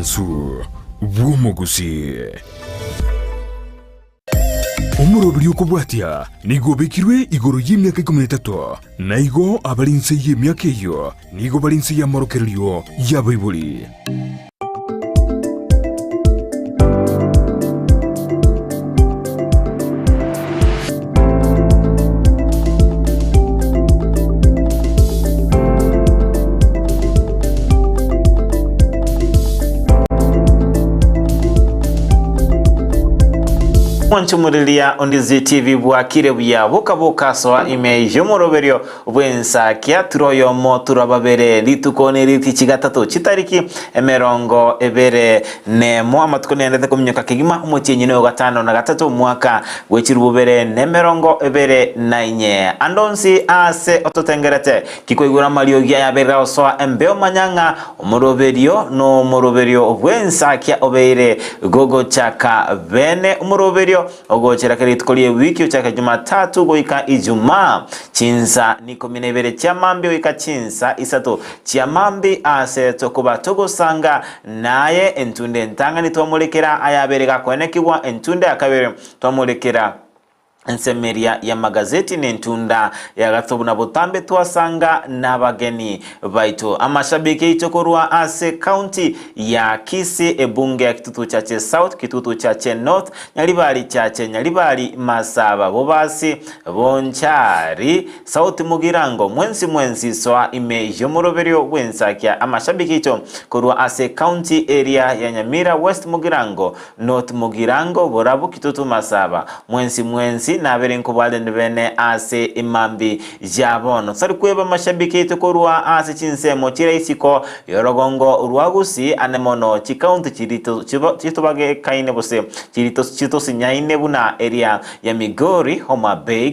Omwansu bw'omogusii. Omoroberi okobwatia nigo obekirwe igoro y'emiaka ikomi na etato, na igo abare inse y'emiaka eyio nigo bare inse y'amorokererio y'abaibori. Mwanchumuriria Ondizi TV bwakire buya boka boka soa ime y'omoroberio bw'ensakia turi oyomo turi ababere rituko ne ritichi gatato chitariki emerongo ebere nemo amatuko nendete kominyoka kegima omotienyi noyo gatano na gatato omwaka bw'echirububere nemerongo ebere na inye ande onsi ase ototengerete Tikoigora amariogi ayaberera gosoa embeo manya ng'a omoroberio nomoroberio bw'ensakia obeire gogochaka bene omoroberio ogochera kera rituko ri'ewiki ochake Jumatatu goika Ijumaa chinsa nikomi na ibere chia mambia goika chinsa isato chia mambia ase tokoba togosanga naye entunde entang'ani twamorekera ayabere gakoenekigwa entunde ya kabere twamorekera Ensemeria y'amagazeti nentunda ya gatato buna botambe twasanga nabageni baito. Amashabiki aito korwa ase county ya Kisii, ebunge ya Kitutu Chache South, Kitutu Chache North, Nyaribari Chache, Nyaribari Masaba, Bobasi, Bonchari, South Mugirango, mwensi mwensi soa ime y'omoroberio bw'ensakia. Amashabiki aito korwa ase county eria ya Nyamira, West Mugirango, North Mugirango, Borabu, Kitutu, Masaba, mwensi mwensi nabere nkobarende bene ase emambi ya bono. Tari kweba amashabiki aito korwa ase chinsemo chire isiko y'orogongo rwa Gusii ane mono chikaunti chirito chitobagekaine gose chirito chitosinyaine buna eria ya Migori, Homa Bay,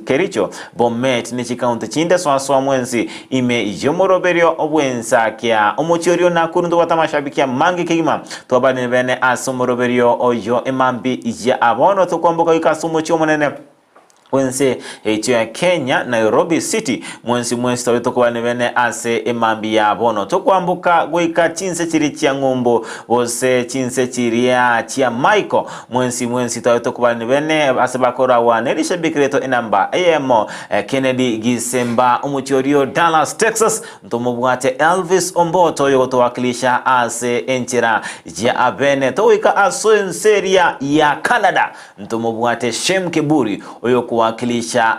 Kericho, Bomet ne chikaunti chinde soa soa mwensi ime y'omoroberio bw'ensakia. Omochie oria o Nakuru ntobwate amashabiki amange kegima twabarire bene ase omoroberio oyo emambi ya bono tokwamboka goika ase omochie omonene bw'ense yaito ya Kenya, Nairobi City. Mwensi mwensi tobe tokobana bene ase emambi ya bono. Tokwamboka goika chinse chiria chia ng'umbu gose chinse chiria chia Michael. Mwensi mwensi tobe tokobana bene ase bakoragwa ne rishabiki riaito enamba eyemo Kennedy Gisemba omochie orio Dallas, Texas. Ntomobwate Elvis Omboto oyogotowakilisha ase enchera ya abene. Togoika ase ense eria ya Canada. Ntomobwate Shem Kiburi oyokowakilisha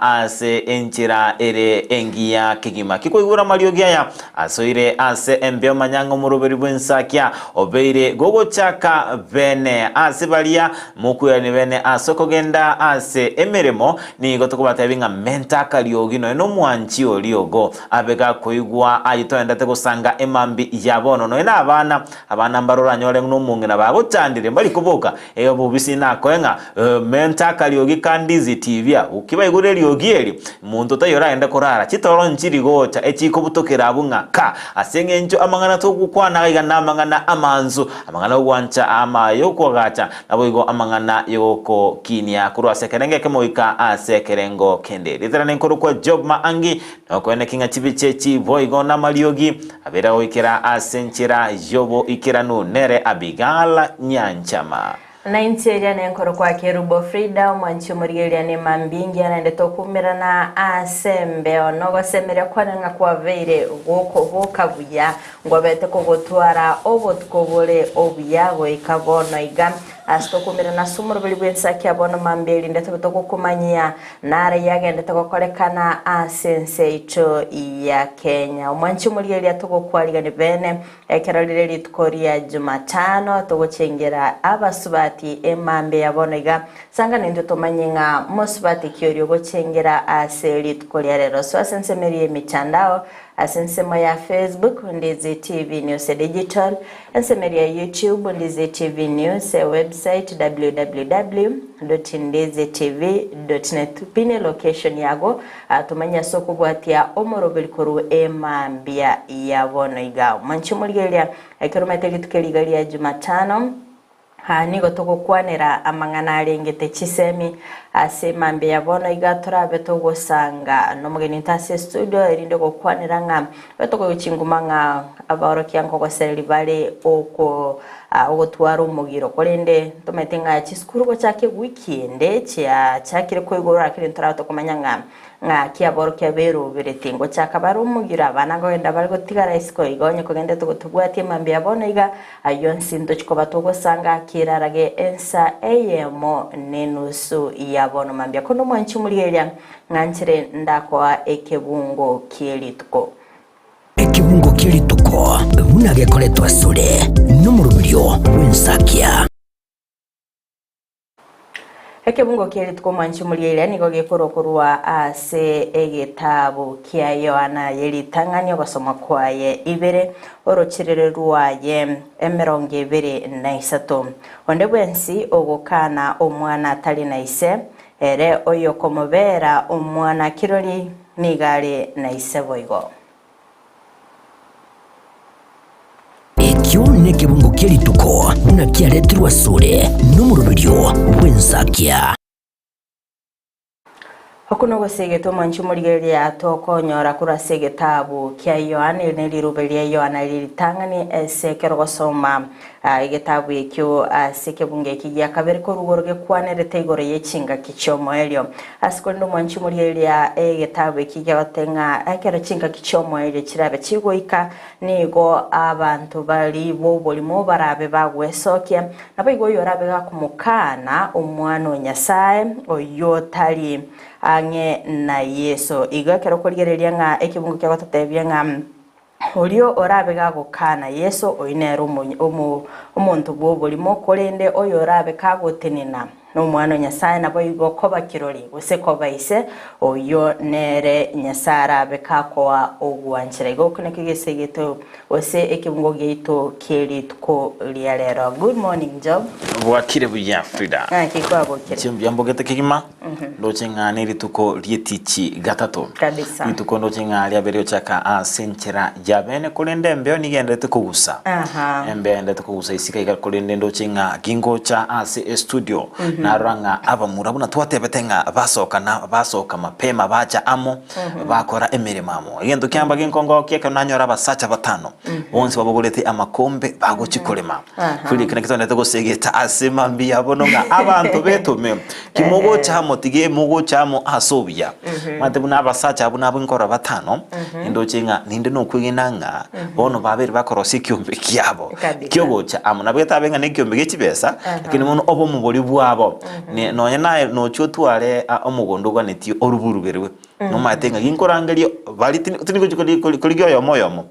ase enchera ere engiya kegima. Kikoigora amariogi aya asoire ase embeo manya ng'a omoroberi bw'ensakia obeire gogochaka bene ase baria mokwirani bene ase okogenda ase emeremo. Nigo tokobatebia ng'a menta akariogi nonya nomwanchi oria ogo abe gakoigwa ayio toendete gosanga emambi ya bono nonya nabana. Abana mbare oranyore ng'a nomong'ina bagochandire mbari koboka Erio bobisi nakoe ng'a menta akariogi ka ndizi tibia, ukibaigure eriogi eri, monto taiyo oragende korara, chitoro nchiri gocha echikobutokera abwo ng'a ka, ase eng'encho amang'ana togokwana iga namang'ana amansu, amang'ana ogwancha ama yokoagacha, naboigo amang'ana yogokinia korwa ase ekerengo ekemo goika ase ekerengo kende. Ritera ninkorokwa Job Maangi, nokoeneki ng'a chibicha echi boigo namariogi Abera goikera ase enchera y'oboikeranu nere Abigail Nyanchama. Na inche eria nenkorokwa Kerubo Frida, omwanchi omorigereria nemambia engiya naende tokumerana ase embeo nogosemeria kwane ng'a kwabeire gokoboka buya ngwabete kogotwara obotuko bore obuya goika bono iga ase tokumerana ase omoroberi bw'ensakia bono mambia erinde tobe togokomanyia Nare yagendete gokorekana ase ense yaito ya Kenya. Omwanchi omorigereria togokwarigani bene ekero rire rituko ria Jumatano togochengera abasubati emambia ya bono iga. Sanga nintwe tomanye ng'a mosubati ki oria ogochengera ase rituko ria rero. So ase ensemo eria y'emitandao Ase ensemo ya Facebook, Ndizi TV News Digital, ensemo eria ya YouTube, Ndizi TV News, ewebsite www.ndizitv.net Pin elocation yago tomanye ase okobwatia omoroberi korwa emambia ya bono iga. Mwanche omorigereria ekero omanyete rituko eri iga ria Jumatano. Aa nigo togokwanera amang'ana arengete chisemi ase mambia ya bono iga torabe togosanga nomogeni oito ase estudio erinde gokwanera ng'a babe tokoigwa chinguma ng'a abaorokia nkogosereria bare oko ogotwara omogiro korende ntomanyete ng'a chisukuru gochaka ewiki ende chiachakire koigorwa lakini ntorabe tokomanya ng'a Ng'aki aborokia beroberete ngochaka bare omogiro, abana nkogenda bare gotigara isiko iga, onye kogendete gotobwatia mambia bono iga, ayio onsi ntochi koba togosanga kerarage ensa eyemo nenusu ya bono mambia. Korende omwanchi omorigereria, ng'anchere ndakoa ekebungo kie rituko. Ekebungo kie rituko buna gekoretwa asore nomoroberio bw'ensakia. Ekebungo kie rituko omwanchi omorieire nigo gekorwa korwa ase egetabu kia Yohana ye ritang'ani ogosoma kwaye ibere orocherere rwaye emerongo ebere na isato. Onde bwensi ogokana Omwana atari na Ise, ere oyokomobera Omwana kirori nigo are na Ise boigo. Ekio nekebungo kie rituko buna kiaretirwe asore nomoroberio bw'ensakia. Okwo nogosegetwa omwanchi omorigereria tokonyora korwa ase egetabu kia Yohana, eri nerirube ria Yohana rie ritang'ani ase ekero ogosoma egetabu ekio ase ekebungo eki gia kabere korwa igoro gekwanerete igoro ye chingaki chi'omoerio. Ase korende omwanchi omorigereria egetabu eki giagote ng'a ekero chingaki chi'omoerio chirabe chigoika, Nigo abanto baria b'oborimo barabe bagwesokia, naboigo oyorabe gakomokaana Omwana o Nyasae, oyio tari ang'e na Yeso. Igo ekero okorigereria ng'a ekebungo kiagototebia ng'a oria orabe gagokaana Yeso, oyio nere omonto bw'oborimo, korende oyorabe kagotenena Nomwana o Nyasae naboigo koba kirori, gose koba ise, oyio nere Nyasae arabe kakoa ogwanchera. Igo okwo nakio gese gieto gose ekebungo giaito kie rituko ria rero. Good morning Job. Bwakire buya Frida. Naki kwabokire? Inche mbuya mbogete kegima, ndoche ng'a nerituko ri'etichi gatato. Kabisa. Rituko ndoche ng'a riabeire gochaka ase enchera ya bene korende embeo nigo enderete kogusa. Aha. Embeo enderete kogusa isiko iga korende ndoche ng'a gingocha ase estudio narora ng'a abamura buna twatebete ng'a basoka na basoka mapema bacha amo bakora emeremo amo. Egento kiamba genkongokia ekero nanyora abasacha batano bonsi babogorete amakombe bagochi korema. Kweri ekero nakio gosegeta ase mambia bono ng'a abanto betome ki mogocha amo tige mogocha amo ase obuya. Omanyete buna abasacha abwo nabwo nkorora batano, nindoche ng'a ninde nokwegena ng'a bono babeire bakorosia ekiombe kiabo Kabisa. kiogocha amo. Nabo getabe ng'a na ekiombe gie chibesa, lakini bono obomo boria bwabo ne nonye naye nochia otware omogondo oganetie oruburuberwe. Nomanyete ng'a ginkorangeria baria tini tinigochi kori kori korigia oyomo oyomo,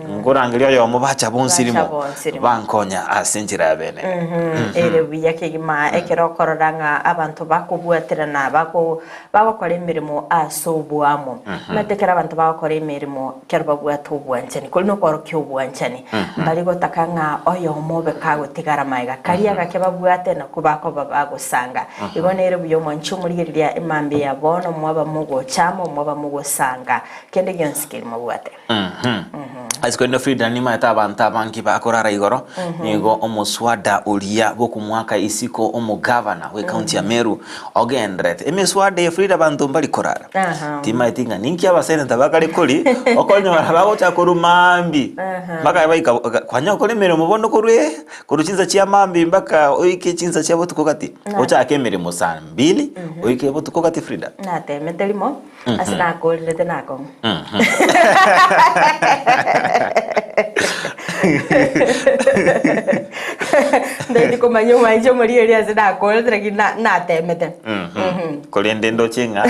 nkorangeria oyomo bacha bonsi Bacha rimo, bonsi rimo. bankonya ase enchera ya bene. Ere buya kegima ekero okorora ng'a abanto bakobwaterana bako bagokora emeremo ase oboamo. Omanyete ekero abanto bagokora emeremo ekero babwate obwanchani, kori nokorokia obwanchani, mbari gotaka ng'a oyomo obe kagotigara magega, karia agake babwate nakwo bakoba bagosanga. Igo nere buya omwanche omorigereria emambia ya bono, mwaba mogocha amo, mwaba mogosanga kende gionsi keria mobwate. Ase korende Frida nimaete abanto abange bakorara igoro, nigo omoswada oria bw'okomwaka isiko omogavana bw'ecounty ya Meru ogenderete. Emeswada eye Frida abanto mbari korara. Aha. Timaeti ng'a ninki abaseneta bakare kori, okonyora bagocha korwa maambia, mpaka baika kwanya gokora emeremo bono korwa Korwa chinsa chia mambia mpaka oike chinsa chia botuko gati, ochake emeremo saa mbili, oike botuko gati Frida. Natemete rimo, ase nakorerete nakong'u. Ntaeti komanya omwanchi omorigereria ase nakorerete lakini na- natemete. Korende ndoche ng'a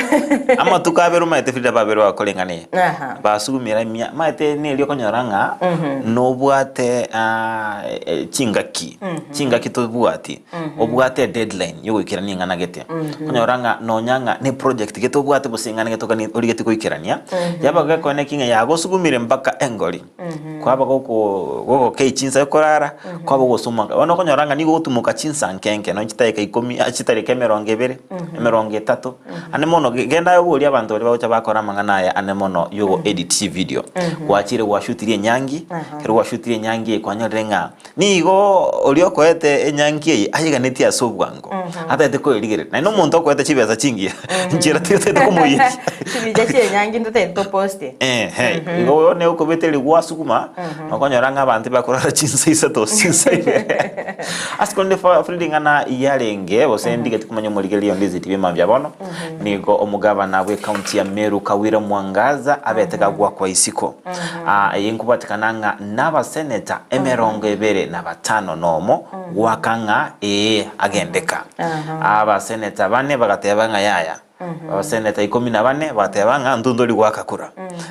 amatuko abere omanyete Frida babere bakoreng'ana eye. Aha. Basugumera emia maete nerio okonyora ng'a nobwate chingaki, chingaki tobwati, obwate edeadline yogoikerania eng'ana gete. Okonyora ng'a nonya ng'a ne project gete obwate gose eng'ana gete ogani origetie goikerania, yaba gekogera ki ng'a yagosugumire mpaka engori, kwaba goko gogokei chinsa okorara, kwaba ogosuma, bono okonyora ng'a nigo ogotumoka chinsa nke nke nonye chidakika ikomi, chitarika emerongo ebere, emerongo etato. Ande mono, genda aye oborie abanto baria bagocha bakora amang'ana aya ande mono yogo edit chivideo. Gwachire gwashutirie enyangi, ekero gwashutirie enyangi eye kwanyorire ng'a. Nigo oria okoete enyangi eye ayeganetie ase obwango, atagete koyerigereria. Naende omonto okoete chibesa chingiya, nchera tiga otagete komoiyeria. Chibicha chia enyangi ntotagete toposte. Ehe, igo bono okobeta riria gwasuguma, okonyora ng'a abanto bakorara chinsa isato gose chinsa ibere. Ase korende fa Frida ring'ana yarenge, gose ndigeti komanya omorigereria onde Eziti bw'emambia bono, nigo omogabana bw'ecounty ya Meru Kawira Mwangaza abete gagwakwa isiko. Aa eye nkobwatekana ng'a nabaseneta emerongo ebere na batano nomo goaka ng'a ee agendeka. Abaseneta bane bagateba ng'a yaya. Abaseneta ikomi na bane bagateba ng'a intwe ntori goaka kura.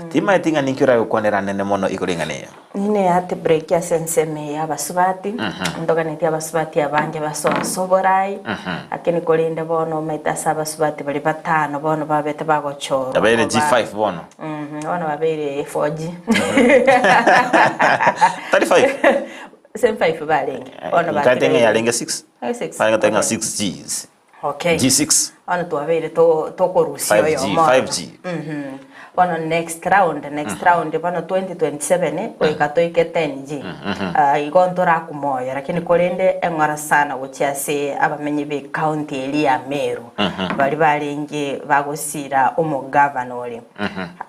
Timaeti ng'a ninki oragokwanera anene mono igoro y'eng'ana eye. Nine heartbreak ase ensemo eye y'abasubati, ntoganetie abasubati abange basoe ase oborai, lakini korende bono omanyete ase abasubati baria batano bono babete bagochorwa Yabeire koba G5 bono. Bono babeire 4G. Tari 5. Same 5 barenge. Bono Nkaete ng'a batigaire. yarenge 6. Eh, six. Barenge ng'a Okay. 6 Gs. Okay. G6. Bono twabeire to tokorusia 5G, oyomo. 5G. Mhm. Bono next round, next round bono 2027 goika toike 10G. Ah, igo ntorakumoyo lakini korende eng'ora sana gochia ase abamenyi be county eria ya Meru. Baria barenge bagosira omogavana oria.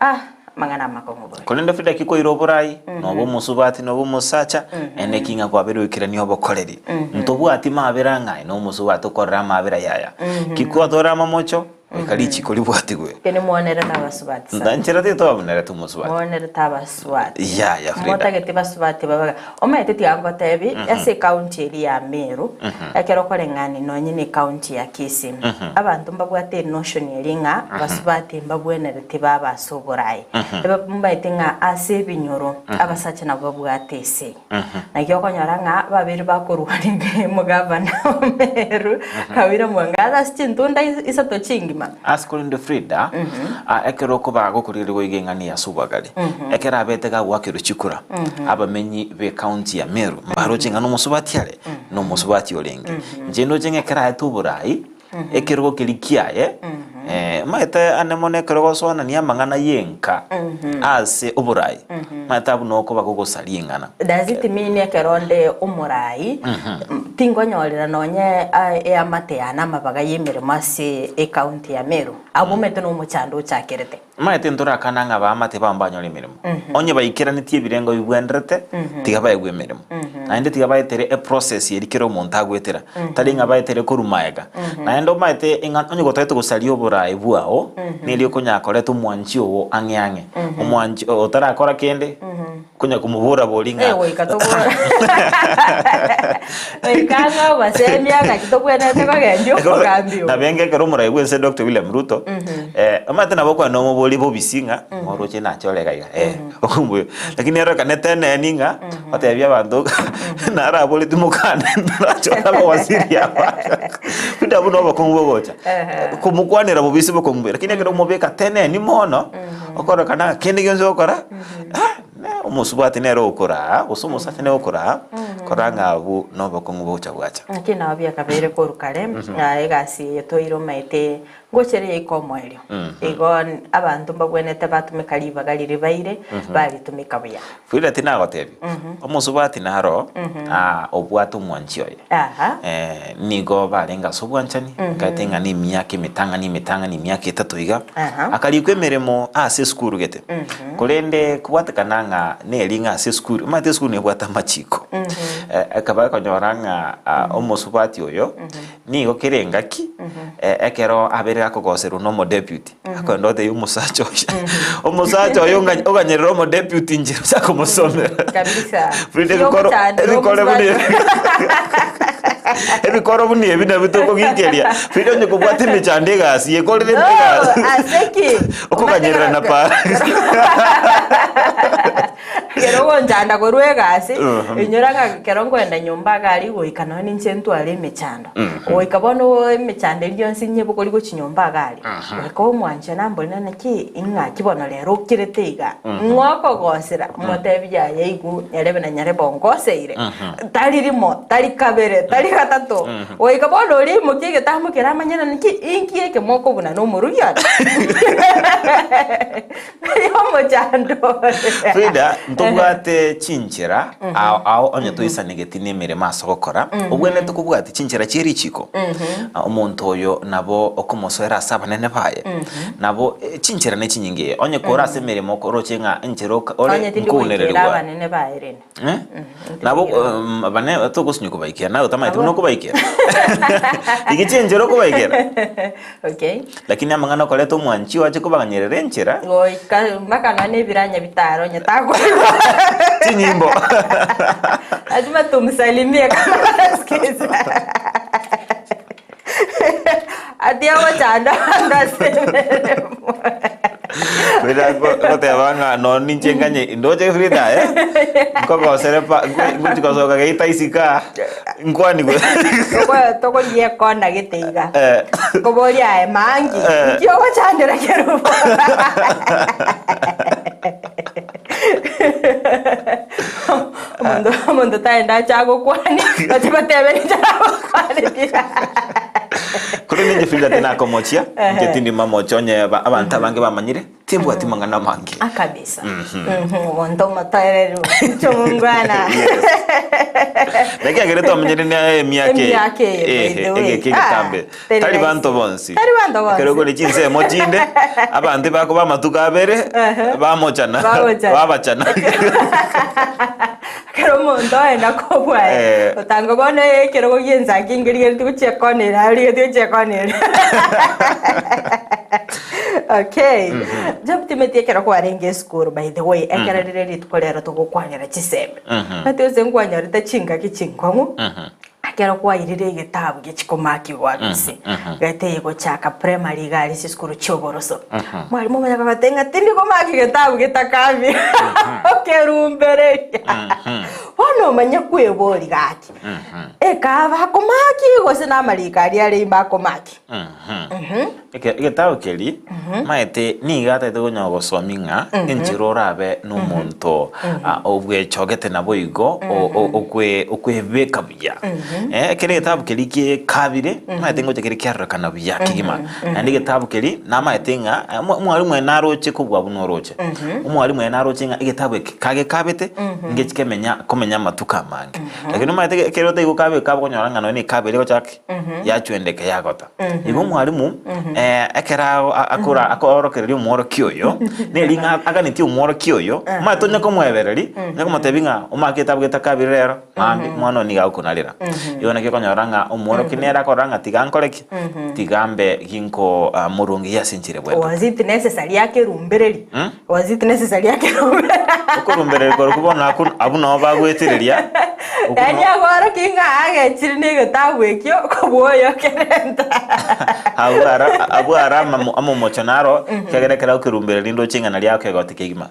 Ah, amang'ana amakong'u bori. Korende Frida ki koira oborai, noba omosubati noba omosacha, naende ki ng'a kwabeire oikerania obokoreri. Ntobwati mabera ng'a aye nomosubati okorera amabera yaya. Ki kwatwarire amamocho, goika richiko ribwatigwe. Lakini mwonerete abasubati sana. Nchera titwabonerete omosubati. Mwonerete abasubati. Yaya Frida. Motageti basubati babe Omanyete tiga ngotebi, ase ecounty eria ya Meru, ekero okoreng'ania nonye na ecounty ya Kisii, abanto mbabwate enotion eria ng'a basubati mbabwenereti babe ase oboraai. Ebe mbaete ng'a ase ebinyoro abasacha nabo babwate esegi. Naki okonyora ng'a babeire bakorwania ime omogavana o Meru, Kawira Mwangaza ase chintunda isato chingima. Ase korende Frida, ekero okoba gokorigereria goiga eng'ana eye ase obwagare, Ekero abete gagoakerwa chikura, abamenyi b'ecounty ya Meru mbaroche ng'a nomosubati are, nomosubati orenge. Inche ndoche ng'a ekero aete oborai, ekerogo keria kiaye, omanyete ane mono ekero ogosoanania amang'ana y'enka ase oborai, omanyete abwo nokoba gogosaria eng'ana. Does it mean ekero onde omorai, tingonyorera nonye eamate yane amabaga y'emeremo ase ecounty ya Meru? Abwo omanyete nomochando ochakerete. Omanyete ntorakana ng'a abaamate bao mbanyore emeremo. Onye baikeranetie ebirengo bibwenderete, tiga baegwe emeremo. Naende tiga baetere eprocess eria kera omonto agoetera, tari ng'a baetere korwa magega. Naende omanyete ng'a onye gotagete gosaria oboraai bwao, neri okonyara koreta omwanchi ogo ang'e ang'e. Omwanchi otarakora kende, Konya komobora bori ng'a Eh, goika tobora goika ang'e obasemia ng'aki tobwenerete kogendia omogambi oyo. Nabenge ekero omorai bwense Dr. William Ruto eh, omanyete nabo okogenda omobori bobisi ng'a moroche nache ore iga iga eh, okomboria lakini ere okanete eneni ng'a otebie abanto naraboretie mokane narache ore abawaziri aba buna abwo nobokong'u bogocha komokwanera bobisi bokong'u buya lakini ekero omobeka teneni mono okororekana ng'a kende gionsi ogokora Omosubati nere okoraa, gose omosacha nere okoraa, kora ng'a abwo nobokong'u bogocha bwacha. Naki nao biakabeire korwa kare, na egasi eye toire omaete ngochere yaika omoerio. Igo abanto mbabwenerete batumeka ribaga riria baire, baritumeka buya. Frida tinagotebia, omosubati naro obwate omwanchi oye. Aha. Nigo barenge ase obwanchani, nkaete ng'a nemiaka emetang'ani emetang'ani emiaka etato iga, Aha. akarikwa emeremo ase esukuru gete. Korende kobwatekana ng'a neri ng'a ase esukuru, omanyete esukuru nebwate amachiko. Ekaba ekonyora ng'a omosubati oyo, nigo kera engaki, ekero abeire gakogoserwa na omodeputy, akogenda gotebia omosacha oye, omosacha oyo ong'a oganyerera omodeputy inchera ocha komosomera. Kabisa. Frida Sio ebikoro omochandire ebikore buna omosacha. ebi ebikoro buna ebi nabio tokogikeria. Frida onye kobwate emechando egasi, yekorere No, egasi. ase ki? Okoganyerera na para. Kero ogonchanda korwa egasi, inyora ng'a kero nkoenda nyomba iga aria goika nonye ninche ntware emechando. Goika bono emechando eria yonsi nyebokori gochia nyomba iga aria, goika omwanche namborire naki ing'aki bono rero okirete iga, ng'o okogosera? Motebi yaya igu nyarebe na nyarebe ongoseire, tari rimo, tari kabere, tari gatato, goika bono oria aimokie egetambo keria amanye naki inki eke mokobuna na omorugi one. Omochando ore. Frida, nto. Ntobwate chinchera ao ao onye toisanegeti nemeremo ase ogokora, obwenerete kobwatia chinchera chie richiko. Ah, Omonto oyo nabo okomosoera ase abanene baye. Nabo eh, chinchera ne chinyinge. Onye kore ase emeremo oroche ng'a enchera oka- ore Onye tindi goikera nkounererigwa. abanene baye rende. Eh? Nabo um, abane togosinywa kobaikera naye otamaeti buna okobaikera. Rigia chinchera okobaikera. Okay. Lakini amang'ana okoreta omwanchi oo ache kobang'anyerera enchera. Goika mpaka nonya na ebiranya bitaro onye takoigwa. Chinyimbo. Lazima tumsalimie kama anasikiza. Ati agochanda abanto ase emeremo. Frida goteba ng'a nonye ninche nganye ndoche Frida eh, nkogosere pa ngochi gosoka geita isiko aa. Nkwanigwe. Tokoria ekona gete iga. Eh. Nkoboria aye mangi. Eh. Nki ogochandera kerubo? Omonto omonto taenda ache agokwani, bache batebe ninche nagokwanetie. Korende inche Frida tinakomochia, inche tindi mamocha onye abanto abange bamanyire. Timbwati mang'ana amange. Ah, kabisa. Mhm, Omonto omotoereru chomongwana. Yes. Naki twamenyire na emiaka eye. Emiaka eye, by the way. Egeke egetambe. Ah, teri Tari rahisi. banto bonsi. Tari banto bonsi. Ekero kore chinsemo chinde, abanto bakoba amatuko abere, bamochana, Bamochana. babachana. Ekero omonto oenda kobua Eh. otanga bono ekerogo gia ensaki nkerigeretie gochia ekona ere arigeretie gochia ekona ere. Okay. Job timeti ekero kwarenge esukuru by the way ekero rire rituko rero togokwanera chisemi. Omanyete gose nkwanyorete chingaki chinkong'u ekero kwairire egetabu gechikomaki gose gete gochaka primary iga aria chisukuru chia oboroso. Mwalimu omanye kogotebia ng'a tindi komaki getabu getakambia okerumbereria. Bono omanye kweboria gaki, ekaba akomaki gose namariko aria are ime akomaki? Egetabu keria, maete nigo atagete konya gosomia ng'a enchera orabe nomonto obwechogete naboigo okwebeka buya. Ekero egetabu keria gekabire, maete ngocha kere kiarorekana buya kegima. Naende egetabu keria namaete ng'a omwalimu oye naroche kobua buna oroche. Omwalimu oye naroche ng'a egetabu eke kagekabete, ngechi kemenya komenya amatuko amange. Lakini omanyete ekero otari gokabeka okonyora ng'a nonye na ekabu eria egochaka ki? Yachwendeka yagota. Igo omwalimu ekero akora akoorokereria omworokia oyo, neri ng'a aganetie omworokia oyo, omanyete onye komoebereria, onye komotebia ng'a omake egetabu getakabire rero, mambia omwana oyo nigo agokonarera. Igo naki okonyora ng'a omworokia nere akorora ng'a tiga nkore ki? Tiga mbe ginko morongeyia ase enchera ebwenerete. Was it necessary akerumbereria? Was it necessary akerumbereria? Okorumbereria korokwo bono akwo abwo nabo bagwetereria. Yaani agorokia ng'a agechire na egetabu ekio kobua oyo okerenta. Abwo ara abwo ara amamo amomocho naro ekiagera ekero agokerumbereria ndoche ing'ana riao kegoti kegima.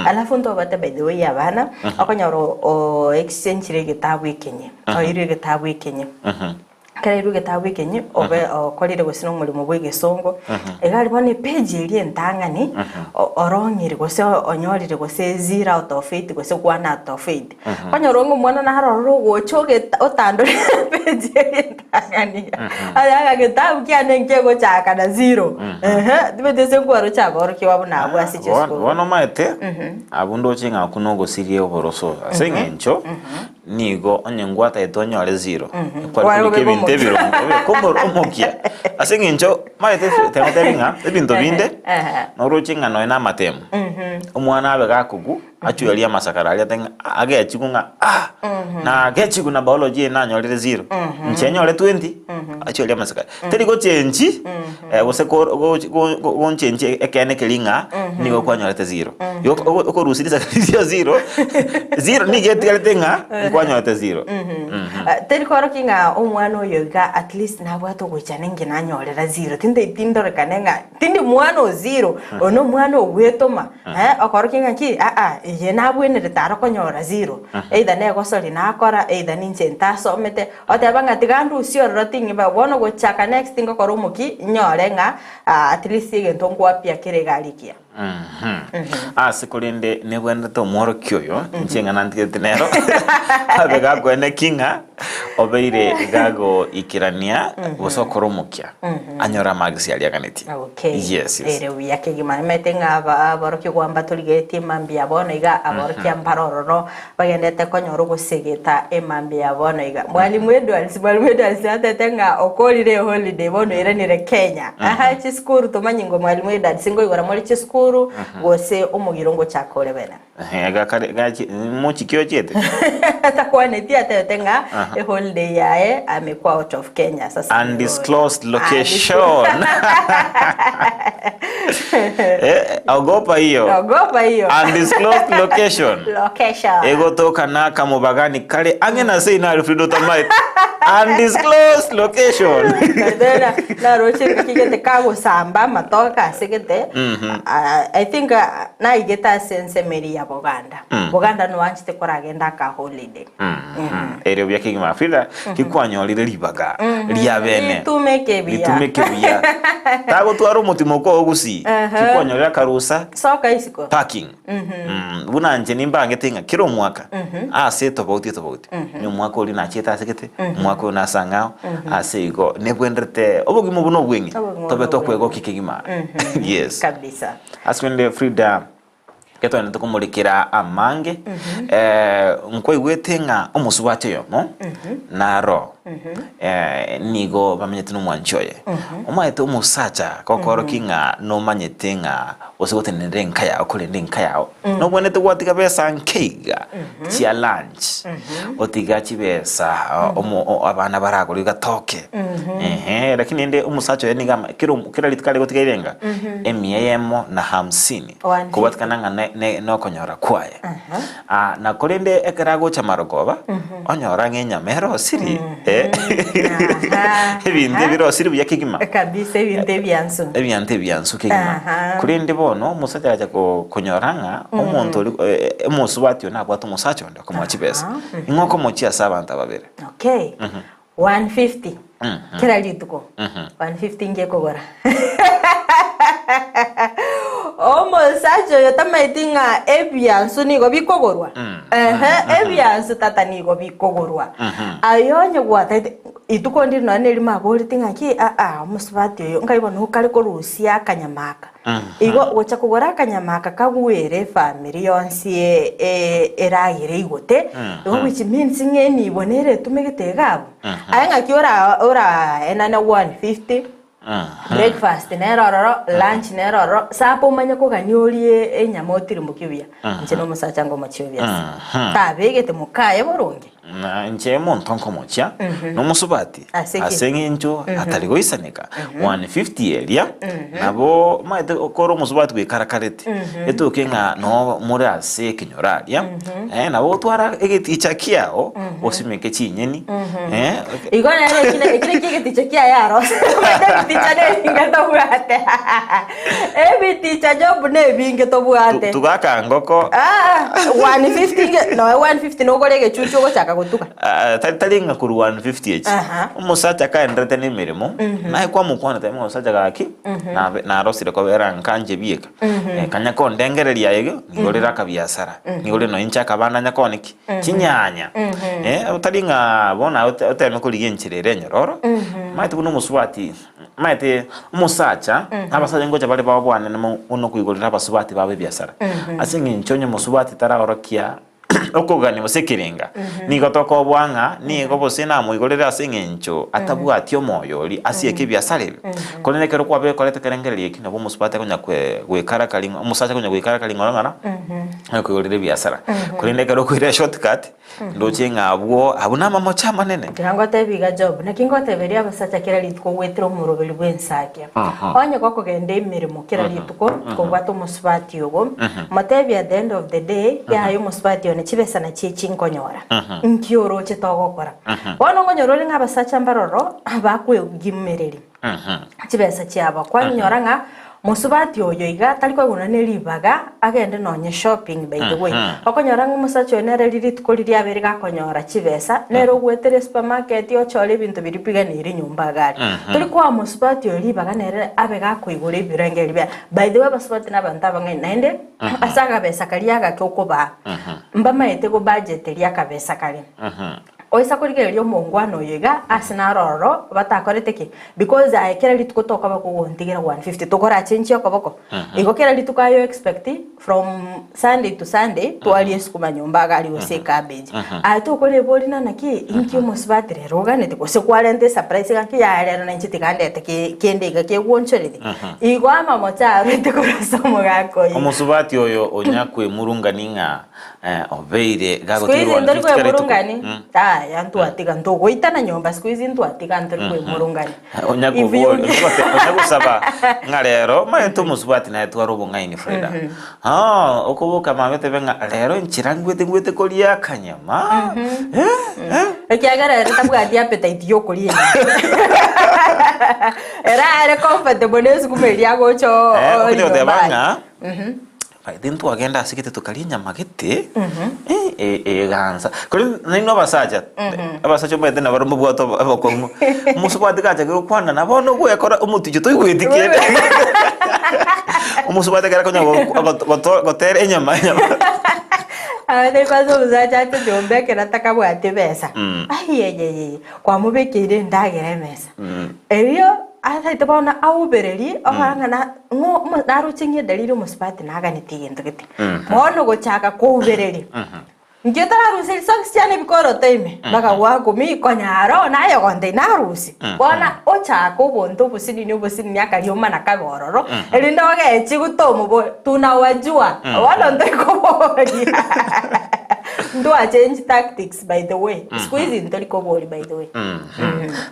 Alafu ntobate by the way abana, okonyora o exchange-ire egetabu ekenye, oeirwe egetabu ekenye. Ekero airwe egetabu ekenye, obe okorire gose na omoremo bwa egesongo, iga aria bono epage eria entang'ani, orong'ire gose onyorire gose zero out of eight gose one out of eight. Okonyora ng'a omwana naro ororo ogocha ogeta otandore epage eria entang'ani, aye aka getabu kiane nkegochaka na zero, ehe, timanyeti ase nkwaroche aborokigwa buna abwo ase Bono chisukuru. bono omanyete, abwo ndoche ng'a okwo nogosiria oboroso ase eng'encho. Nigo onye ngwatagete onyore zero, kware Kware korika kobeka ebinto omokia. ebironge, obeke omo- omokia. Ase eng'encho omanyete tegotebi ng'a ebinto binde, Ehe. noroche ng'a nonya na amatemu, omwana abe gakogwa, achwerie amasakara aria atebe ng'a agechigwe ng'a ah, nagechigwe na biology eye nanyorire zero, inche nyore twenty, achwerie amasakara. Teri gochenchi gose ko- gochi go- go- gonchenchi ekeene keria ng'a nigo kwanyorete zero. Igo oko- okorusia risakara riria zero, zero nigo etigarete ng'a nkwanyorete zero. Ah, teri korokia ng'a omwana oyo iga at least nabwate ogoichana inki nanyorera zero tinde tindorekane ng'a tindi mwana o zero oyo na omwana ogwetoma eh, okorokia ng'a ki aa eye nabwenerete aro konyora zero either na egosori nakora either ninche ntasomete Oteba ng'a tiga ndusie ororo ting'iba bono gochaka next ngokora omoki nyore ng'a at least egento nkwapia kere iga aria ekiya. Ase korende nebwenerete omworokia oyo, inche ng'a nantigete nero, abe gakoeneki ng'a obeire gagoikerania gose okora omokia, anyore amagisi aria aganetie. Okay. Yes, yes. Ere buya kegima nimanyete ng'a aba aborokigwa mbatorigeretie mambia bono iga aborokia mbare ororo bagendete konyora ogosegeta emambia bono iga. Mwalimu Edwards, Mwalimu Edwards natete ng'a okorire eholiday bono oiranire Kenya. Aha chisukuru tomanyi ngo Mwalimu Edwards ngoigora more chisukuru gose omogiro ngochaka ore bene. Ehe, gakare gachi mochiki ochiete? Takwaneti atebete ng'a eholiday yaye amekwa out of Kenya sasa nigo Undisclosed location. Eh, ogopa hiyo. Ogopa hiyo. Undisclosed location. Location. Egotoka nakamobagani kare ang'e na sei nari Frido Tamaiti. Undisclosed location. Tena naroche kigete kagosamba amatoke ase gete Ah, I think ah, naigete ase ensemo eria ya Boganda. Boganda noanchete koragenda aka holiday. Erio buya kegima Frida kikwanyorire ribaga ria bene. Ritumeke buya. Ritumeke buya. Tagotwara omotimo okwo gusii. Kikwanyorire akarusa Soka isiko. parking. Mm, buna inche nimbangete ng'a kera omwaka ase etobauti etobauti ni omwaka oria nachiete ase gete omwaka oyo nase ang'ao ase igo nebwenderete obogima obo nobweng'e Obogima tobe obo tokwegokia kegima yes Kabisa. ase rende Frida Getogende tokomorekera amange, nkwaigwete ng'a omosubati oyomo naro nigo bamenyete nomwanchi oye. Omanyete omosacha gokorokia ng'a nomanyete ng'a gose gotenenera enka yao korende enka yao nobwenerete gwatiga besa nke iga chia lunch, otiga chibesa omo abana baragore gatoke ehe lakini rende omosacha oye nigo ama kera kera rituko are gotiga erenga emia eyemo na hamsini. Kobwatikana ng'a ne- ne- nokonyora kwaye. Ah, na korende ekero agocha marogoba, onyora ng'a enyama erosiri, eh, Aha, ebinto aha. ebirosiri buya kegima. Kabisa ebinto ebiansu. Ebinto ebiansu kegima. Aha. Korende bono omosacha agacha ko- konyora ng'a omonto oria eh, omosubati oyo nabwate omosacha onde okomoa chibesa. Ing'o okomochia ase abanto aba babere? Okay. 150 kera rituko 150 ngekogora omosacha oyo tamaeti ng'a ebiansu nigo bikogorwa ehe ebiansu tata nigo bikogorwa aye onye gwataete rituko ndiri nonye na erimo aboreti ng'aki aa omosubati oyo nkai bono okare korusia akanyama aka Igo gocha kogora akanyama aka kagwere efamiri yonsi eragere igote, igo which means ng'a enibo nere etumegete iga abwo. Aye ng'aki ora oraenane 150, breakfast nere ororo, lunch nere ororo, supper omanye kogania orie enyama otirimbokie buya. Inche na omosacha ngomochie obiase. Tabegete mokaye boronge. Na inche omonto nkomochia nomosubati Ase ki? ase eng'encho atari goisaneka 150 eria nabo omanyete kore omosubati bwekarakarete etoke ng'a no more ase ekenyoro aria eh, nabo otwara egeticha kiao osimeke chinyeni eh, Igo nere ekine ekire ki egeticha kiaye arose. Omanyete ebiticha nebinge tobwate. Ebiticha Job nebinge tobwate. Tuga akangoko. Ah, 150 nge noe 150 nogore egechuchu ogochaka gotuga. Ah, tari tari ng'a korwa 150 echi. Aha. Omosacha kaenderete na emeremo, naye kwamokwana teba ng'a omosacha gaki, nabe narosire kobera nka inche bieka. Eh, kanya kondengereria aye iga, nigorere akabiasara, nigorere nonya inche akabanda nyakone ki? Chinyanya. Eh, tari ng'a bono aye ote oteme korigia enchera ere enyororo, omanyete buna omosubati Omanyete omosacha, abasacha ngocha bare baobwanene mono koigorera abasubati babo ebiasara. Ase eng'encho onye omosubati taraorokia okogania gose ekerenga, nigo tokoboa ng'a nigo gose namoigorere ase eng'encho atabwati omoyo oria asieke ebiasara ebi. Korende ekero kwabekorete ekerengererio eki nabo omosubati akonya kwe goekaraka ring'o omosacha akonya goekaraka ring'oro ng'ora, akoigorera ebiasara. Korende ekero okoira eshortcut. Ndoche ng'a abwo abwo namamocho amanene. Tiga ngotebie iga Job, naki ngoteberia abasacha kera rituko goetera omoroberi bw'ensakia. Onye gokogenda emeremo kera rituko, kobwata omosubati ogo, motebie at the end of the day, yaya omosubati one chibesa nachio echi nkonyora. Nki oroche togokora? Bono nkonyora ore ng'a abasacha mbaroro bakwegimereria chibesa chiabo. Kwanyora ng'a. Mosubati oyo iga tari koigwana ne ribaga agende nonye shopping by the way. Okonyora ng'a omosacha oyo nere rituko riria abeire gakonyora chibesa, nere ogwetera esupermarket ochore ebinto biria biganeire nyomba iga aria. Tori koa mosubati oyo ribaga nere abe gakoigora ebirengererio biaye. By the way abasubati na abanto abang'aini naende ase akabesa karia agake okobaa, mbamaete go budgeteria akabesa karia. Oisa korigereria omongwana oyo iga ase naro ororo batakorete ki? Because aye kera rituko tokoba kogontigera 150 tokorachenchia okoboko. Igo kera rituko aye o expect from Sunday to Sunday twarie esukuma nyomba iga aria gose ecabbage. Aye tokorebori na naki inki omosubati rero oganeti gose kwarenta esurprise iga nki yaya rero nainche tiga ndete ke kende iga kegwonchoreria. Igo amamocho arwete korwa ase omogaka oyio. Omosubati oyo onya kwemurungani ng'a Obeire Siku hizi gagotigwa ntori 150 kera rituko. kwemurungani yaya ntwatiga ntogoitana nyomba siku hizi ntwatiga ntori kwemurungani Onya If you kobori, onya gosaba ng'a rero omanyete omosubati naye tware obong'aini Freda. Ah, okoboka mambia otebe ng'a rero enchera ngwete ngwete koria akanyama. Eh, eh. Ekiagera ere tabwati appetite ya okoria enyama ere are comfortable na esukuma eria agocha Eh, oria okonya goteba nyomba ng'a By the way ntwagenda ase gete tokaria enyama gete eh, egansa. Korende nainwe abasacha, abasacha omanyete nabo mobwate obokong'u. Omosubati gachakire gokwana na bono ogwekora omoticho toigweti kende. Omosubati ekero akonya gotera enyama enyama. Abande kwanza omosacha ache nyomba ekero atakabwati ebesa, aiyeyeye, kwamobekeire endagera emesa. Erio asaete bono aubererie okora ng'a na ng'o omo naroche ng'a edalili omosubati naganetie egento gete. Bono gochaka koubereria, inki otararusia risokisi chiane ebikoroto ime? Mpaka gwakumia konyara oo naye ogontebia narusie. Bono ochaka obonto obosinini obosinini akarioma na kabe ororo, erinde ogechigwe tomoboria tunawajua, bono ntori koboria ntwachange tactics. By the way, siku hizi ntori kobori by the way.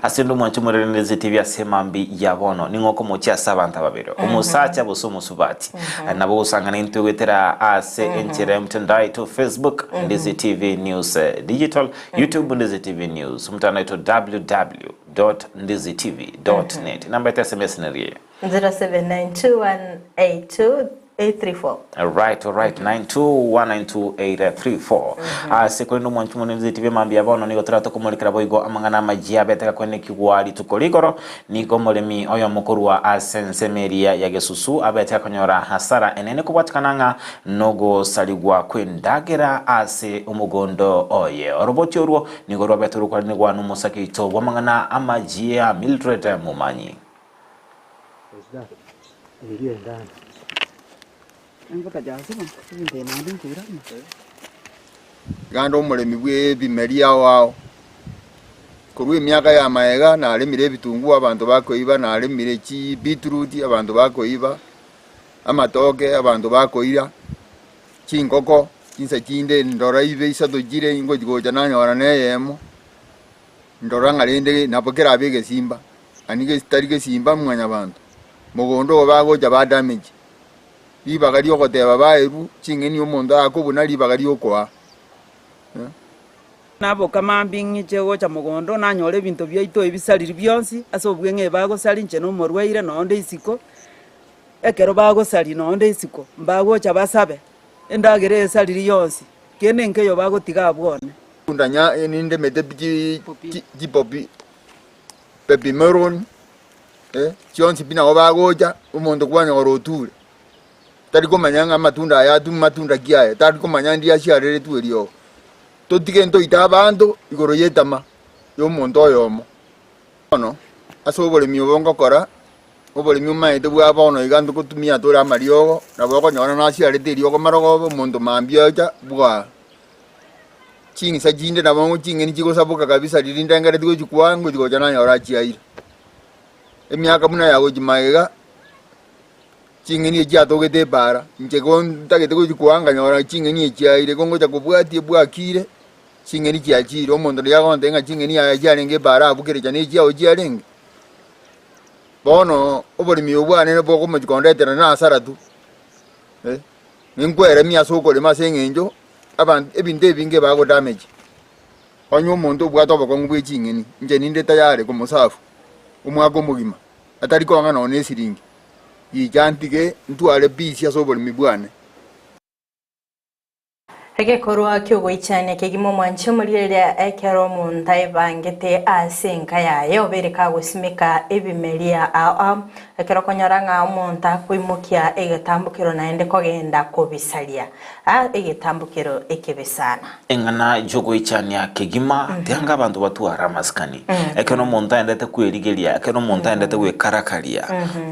Ase onde omwanche omorererezi TV ase emambi ya bono ning'o okomochia ase abanto ababere omosacha gose omosubati nabo ogosangana intwe goetera ase enchera ya omotandao aito Facebook Ndizi TV News Digital YouTube Ndizi TV News omotandao aito www.ndizitv.net namba yaito ya SMS nerieye 0792182834. Alright, alright, 9219234 ase korende omwanchi omonene TV mambia bono nigo toratokomorekera boigo amang'ana amajia abete gakwenekigwa rituko rigoro nigo omoremi oyomo korwa ase ensemo eria ya Gesusu abete akonyora hasara enene kobwatikana ng'a nogosarigwa kw'endagera ase omogondo oye. Oroboti orwo nigo rwabete rokwaranigwa nomosake oito bw'amang'ana amajia Mildred Momanyi. Iga nde omoremi bw'ebimeri ao ao, korwa emiaka ya magega naremire ebitunguo abanto bakoiba, naremire chibeetroot abanto bakoiba, amatoke abanto bakoira, chingoko chinsa chinde ndora ibe isato chire ngochi gocha nanyora na eyemo, ndora ng'a rende nabo kerabe egesimba. Ani tari gesimba mwanyabanto, mogondo ogo bagocha ba damage, ribaga riogoteba baerwu ching'eni omonto akobuna ribaga riokoa. Naboka mambia ing'iche gocha mogondo, nanyora ebinto biaito ebisariri bionsi, ase obweng'e bagosaria inche nomorwaire nonde isiko, ekero bagosaria nonde isiko, mbagocha basabe, endagera esariri yonsi, kende nkeiyo bagotiga abwo one. Nya nindemete chipopi. Baby melon, chionsi pi nabo bagocha, omonto kwanyora oture, tari komanya ng'a amatunda aya atu matunda ki aya, tari komanya ndi asiareretwe eriogo. Totige ntoite abanto igoro ya etama ya omonto oyomo. Bono, ase oboremi obo ngokora, oboremi omanyete bwa bono iga ntogotumia tore amariogo, nabo okonyora nasiarete eriogo marogoba omonto mambia ocha bwaa. Ching'isa chinde nabo ching'eni chigosaboka kabisa riria ndengereti gochikwa ngochi gocha nanyora achiaire. Emiaka buna ya gochia magega, ching'eni echi chiatogete epaara, inche ko ntagete gochikwa nkanyora ching'eni echiaire, ko ngocha kobwatia bwakire, ching'eni chiachire, omonto riria agontebia ng'a ching'eni yaya chiarenge epaara abwo kerecha na echiago chiarenge. Bono oboremi obo bwane bokomochi kondetera na hasara tu, ninkweremia ase okorema ase eng'encho. Abanto ebinto ebinge bagodamage. Onye omonto obwate obokong'u bwe ching'eni, inche ninde tayari komosafu omwaka omogima, atari kong'a nonya nesiringi. Gicha ntige ntware peace ase oboremi bwane. Egekorwa ki'ogoichania kegima omwanche omorigereria ekero omonto aebangete ase enka yaye obeire kagosimeka ebimeria ao ao, ekero okonyora ng'a omonto akoimokia egetambokero naende kogenda kobisaria aa egetambokero ekebe sana. Eng'ana y'ogoichania kegima tianga abanto batware amasikani. Ekero omonto aendete kwerigeria, ekero omonto aendete gwekarakaria,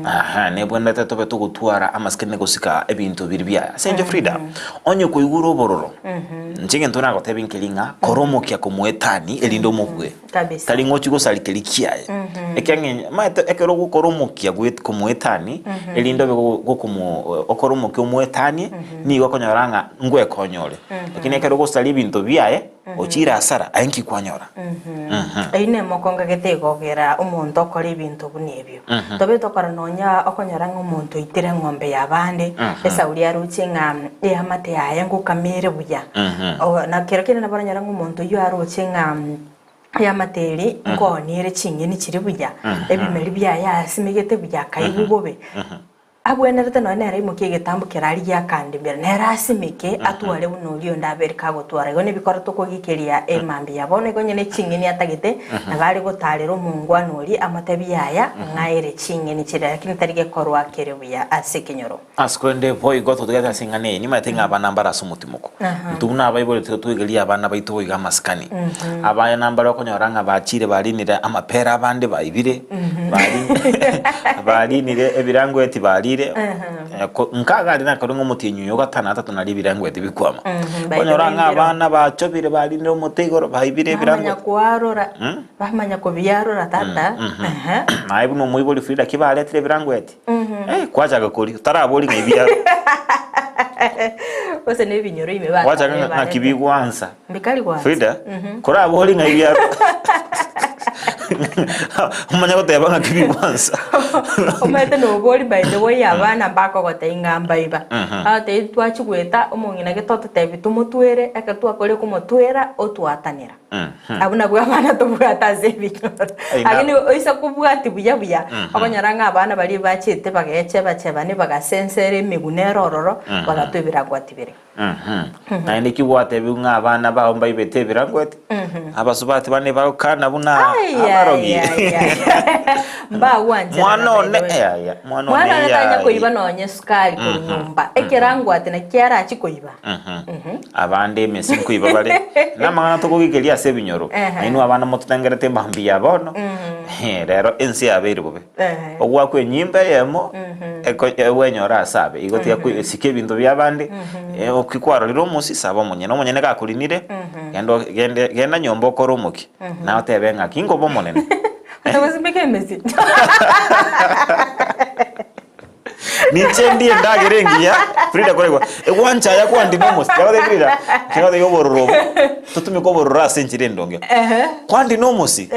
aha, nebwenerete tobe togotwara amasikani na gosika ebinto biria biaye. Ase eng'encho Frida, onye koigure obororo, inche egento nagotebia nkeri ng'a kora omokia komoetani erinde omobue. Kabisa. Tari ng'a ochie gosaria keria kiaye. Ekiang'encho omanyete ekero ogokora omokia goet komoetani, erinde obe go gokomo okore omokia omoetanie, nigo okonyora ng'a ngwekonya ore. Lakini ekero ogosaria ebinto biaye, ochire hasara, aye nki kwanyora? Eyio nemokongo gete egogera omonto okore ebinto buna ebio. Tobe tokora nonya okonyora ng'a omonto oitire eng'ombe y'abande, esauri aroche ng'a eamate yaye ngokamere buya. Na kero kende nabo oranyore ng'a omonto oyio aroche ng'a eamate eri nkooni ere ching'eni chire buya, ebimeri biaye asimegete buya akaigwa bobe. Abwenerete nonya nere aimokie egetambo keria arigie akandimera, nere asimeke, atware buna oria onde abeire kagotwara. Igo nebikoro tokogikeria emambia bono igo onye ne ching'eni atagete, nabo are gotaarera omongwana oria amotebie yaya, ng'aere ching'eni chiria, lakini tari gekorwa kere buya ase ekenyoro. Ase korende boigo totagete ase eng'ana eye, nimanyete ng'a abana mbare ase omotimoko. Intwe buna abaibori tiga twegerie abana baito boigo amasikani. Abana mbare okonyora ng'a bachire barinire amapera abande baibire, bari- barinire ebirangweti barire, Eh, ko- nkaga aria nakore ng'a omotienyi oyo gatano atato nario ebirangweti bikwama. Mhm, by the Okonyora way, ng'a mbiro. abana bachobire barinire omote igoro baibire Bamanya ebirangweti. kwarora, bamanya kobiarora tata, ehe. Naye buna omoibori Frida ki baretire ebirangweti? Eh, kwachaka koria, otarabori ng'a ebiaro. Gose na ebinyoro ime Gwachaka bakarire ng'a ng'aki barete. bigwansa. Mbikari gwansa. Frida, korabori ng'a ebiaro. Omanye goteba ng'aki bigwansa. Omanyete nobori by the way abana mbakogotebia ng'a mbaiba. Agotebi twachigweta omong'ina gete ototebi tomotwere, ekero twakorire komotwera otwatanera. Abwo nabwo abana tobwate ase ebinyoro. Ai, na- Lakini oise kobwati buya buya, okonyora ng'a abana baria bachete bagechebachebani bagasensera emeguna ere ororo, bagatwa ebirangwati biria. Naende ki gwatebiwu ng'a abana bao mbaibete ebirangweti? Abasubati bane bagokana buna Ai, abarogi. ai, ai, ai. Mbagwancherana Mwana by one the way. eh, aya, mwana one Mwana one tanya yai. koiba nonye esukari korwa nyomba. Ekerangwati naki arachi koiba. Abande emesi nkoiba bare, na amang'ana tokogikeria ase ebinyoro, Ehe. na inwe abana mototengerete emambia bono, rero ense yabeire bobe. Ehe. Ogwakwa enyimba eyemo, eko egwenyora ase abe, igo tiga kwe sika ebinto biabande, oki kwarorire omosi saba omonyene, omonyene gakorinire, genda o gende genda nyomba okore omokia, naye otebe ng'aki nkobe omonene. Otagosimeka emesi. Ninche ndie endagera engiya, Frida koregwa, egwancha aya kwandina omosi, tiga Frida, tiga gotebia obororo obo, totumeke obororo ase enchera endonge. Kwandina omosi,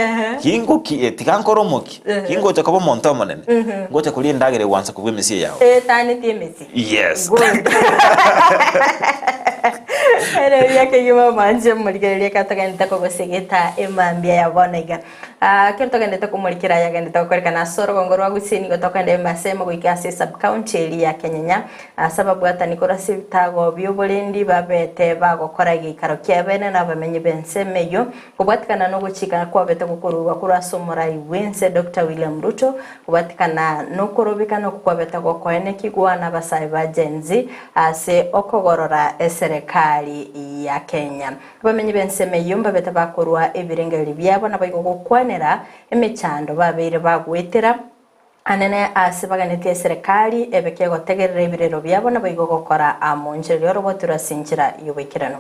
gingoki eh, tiga nkore omoki, gingocha koba omonto omonene, ngocha koria endagera egwansa kobua emesi eye yao. Etaneti emesi. Yes. Good. Ere buya kegima mwanche morigereria ekero togenderete kogosegeta emambia ya bono iga. Ekero togenderete komorikera ayagenderete gokorekana ase orogongo rwa Gusii nigo tokoenda emasemo goika ase esub-county eria ya Kenyenya ase ababwatani korwa ase ebitago bi'oborendi babete bagokora egeikaro kiabene na abamenyi b'ensemo eyio kobwatikana nogochika kwabete gokorurwa korwa ase omorai bw'ense Doctor William Ruto kobwatikana nokorobekana okwo kwabete gokoenekigwa n'abasae ba Gen Z ase okogorora eserekari ya Kenya. Abamenyi b'ensemo eyio mbabete bakorua ebirengererio biabo naboigo gokwanera emechando babeire bagoetera anene ase baganetie eserekari ebe kegotegerera ebirero biabo naboigo gokora amo nchera y'orogotirwe ase enchera y'oboikeranu.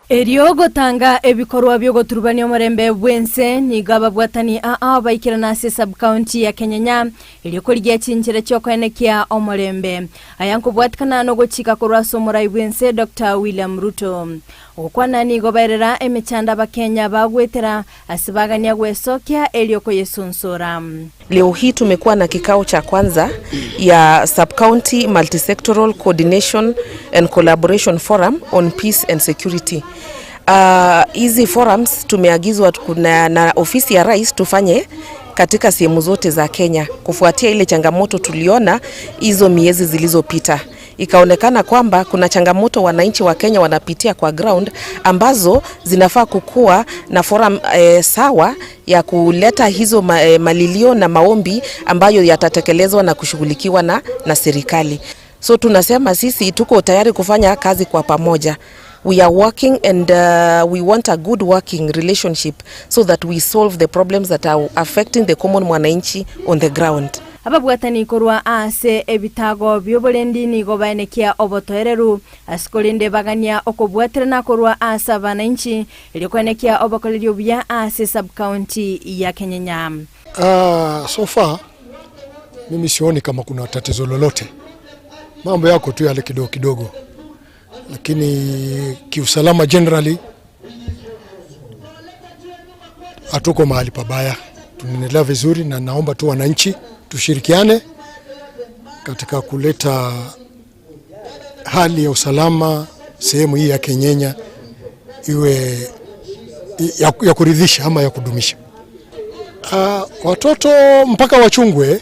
Erio gotanga ebikorwa bi'ogoturubania omorembe bw'ense, nigo ababwatani aa baikerana ase esub-county ya Kenyenya, erio korigia chinchera chi'okoenekia omorembe. Aya nkobwatikana nogochika korwa ase omorai bw'ense Doctor William Ruto. Gokwana nigo baerera emechando abakenya bagwetera ase bagania gwesokia erio koyesunsura. Leo hii tumekuwa na kikao cha kwanza ya Sub-County Multisectoral Coordination and Collaboration Forum on Peace and Security. Hizi forums tumeagizwa kuna na ofisi ya rais tufanye katika sehemu zote za Kenya kufuatia ile changamoto tuliona hizo miezi zilizopita. Ikaonekana kwamba kuna changamoto wananchi wa Kenya wanapitia kwa ground ambazo zinafaa kukua na forum sawa ya kuleta hizo malilio na maombi ambayo yatatekelezwa na kushughulikiwa na serikali. So tunasema sisi tuko tayari kufanya kazi kwa pamoja. We are working and we want a good working relationship so that we solve the problems that are affecting the common mwananchi on the ground. Ababwatani korwa ase ebitago bioborendi nigo baenekia obotoereru ase korende bagania okobwaterana korwa ase abananchi erio koenekia obokorerio buya ase subcounty ya Kenyenya. So far mimi sioni kama kuna tatizo lolote, mambo yako tu yale kidogo kidogo, lakini kiusalama generally hatuko mahali pabaya, tunaendelea vizuri, na naomba tu wananchi tushirikiane katika kuleta hali ya usalama sehemu hii ya Kenyenya iwe ya kuridhisha ama ya kudumisha. Watoto mpaka wachungwe,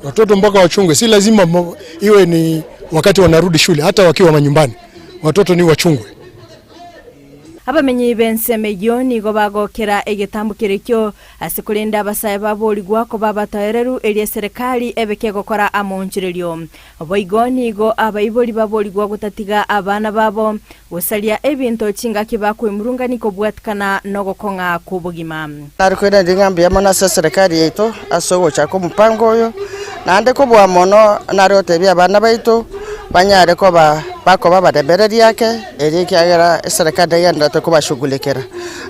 watoto mpaka wachungwe, si lazima iwe ni wakati wanarudi shule, hata wakiwa manyumbani watoto ni wachungwe. Abamenyi b'enseme nigo bagokera egetambo kerekio ase korenda abasae baborigwa koba batoereru eria serikali ebeke gokora amonchererio. Boigo nigo abaibori baborigwa gotatiga abana babo gosaria ebinto chingaki bakwemurungani kobwatikana nogokong'a kobogima. Narikwenda nding'ambia mono ase serikali yaito ase ogochaka omopango oyo naende kobua mono nari gotebia abana baito banyare koba bakoba barebereria ake eri ekiagera eserikali egenderete kobashughulikera.